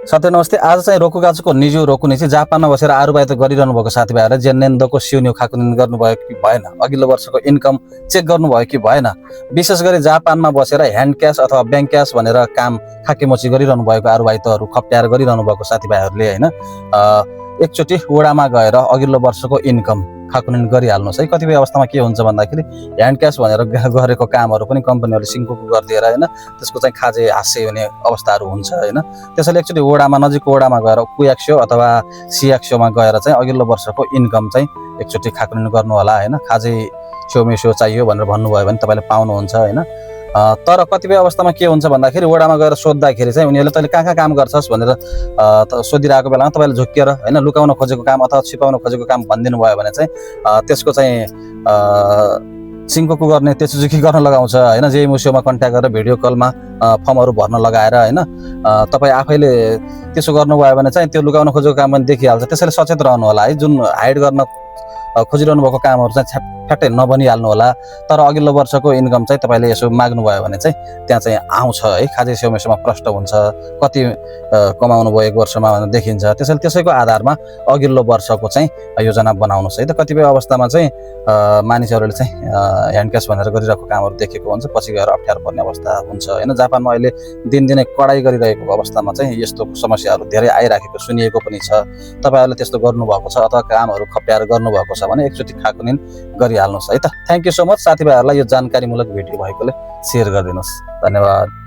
साथै नमस्ते। आज चाहिँ रोकुगाचुको निजु रोकुनिची जापानमा बसेर आरुबाहित गरिरहनु भएको साथीभाइहरूले जेन्नेन्दोको सिउन्यु खाकुनिन गर्नुभयो कि भएन, अघिल्लो वर्षको इन्कम चेक गर्नुभयो कि भएन, विशेष गरी जापानमा बसेर ह्यान्ड क्यास अथवा ब्याङ्क क्यास भनेर काम खाकेमोची गरिरहनु भएको आरुबाहितहरू खप्ट्याएर गरिरहनु भएको साथीभाइहरूले होइन एकचोटि वडामा गएर अघिल्लो वर्षको इन्कम खाकुनिन गरिहाल्नुहोस् है। कतिपय अवस्थामा के हुन्छ भन्दाखेरि ह्यान्ड क्यास भनेर गरेको कामहरू पनि कम्पनीहरूले सिङ्कुको गरिदिएर होइन त्यसको चाहिँ खाजे हास्य हुने अवस्थाहरू हुन्छ होइन। त्यसैले एकचोटि वडामा नजिकको वडामा गएर कुयाक्सो अथवा सियाक्सोमा गएर चाहिँ अघिल्लो वर्षको इन्कम चाहिँ एकचोटि खाकुनिन गर्नु होला होइन। खाजे छेउमेसो चाहियो भनेर भन्नुभयो भने तपाईँले पाउनुहुन्छ होइन। तर कतिपय अवस्थामा के हुन्छ भन्दाखेरि वडामा गएर सोद्धाखेरि चाहिँ उनीहरूले तैँले कहाँ काम गर्छस् भनेर सोधिरहेको बेलामा तपाईँले झुक्किएर होइन लुकाउन खोजेको काम अथवा छिपाउन खोजेको काम भनिदिनु भयो भने चाहिँ त्यसको चाहिँ सिङ्कोको गर्ने त्यसुजुकी गर्न लगाउँछ होइन। जे मुस्योमा कन्ट्याक्ट गरेर भिडियो कलमा फर्महरू भर्न लगाएर होइन तपाईँ आफैले त्यसो गर्नुभयो भने चाहिँ त्यो लुकाउन खोजेको काम पनि देखिहाल्छ। त्यसैले सचेत रहनु होला है। जुन हाइड गर्न खोजिरहनु भएको कामहरू चाहिँ फ्याट्टै नबनिहाल्नु होला। तर अघिल्लो वर्षको इन्कम चाहिँ तपाईँले यसो माग्नुभयो भने चाहिँ त्यहाँ चाहिँ आउँछ है। खाजे छेउमेसोमा प्रष्ट हुन्छ कति कमाउनु भयो एक वर्षमा भनेर देखिन्छ। त्यसैले त्यसैको आधारमा अघिल्लो वर्षको चाहिँ योजना बनाउनुहोस् है त। कतिपय अवस्थामा चाहिँ मानिसहरूले चाहिँ ह्यान्ड क्यास भनेर गरिरहेको कामहरू देखेको हुन्छ, पछि गएर अप्ठ्यारो पर्ने अवस्था हुन्छ होइन। जापानमा अहिले दिनदिनै कडाइ गरिरहेको अवस्थामा चाहिँ यस्तो समस्याहरू धेरै आइराखेको सुनिएको पनि छ। तपाईँहरूले त्यस्तो गर्नुभएको छ अथवा कामहरू खप्ट्याएर गर्नुभएको छ भने एकचोटि खाकुनिन गरिहाल्नुहोस् है त। Thank you so much. साथीभाइहरूलाई यो जानकारीमूलक भिडियो भएकोले सेयर गरिदिनुहोस्। धन्यवाद।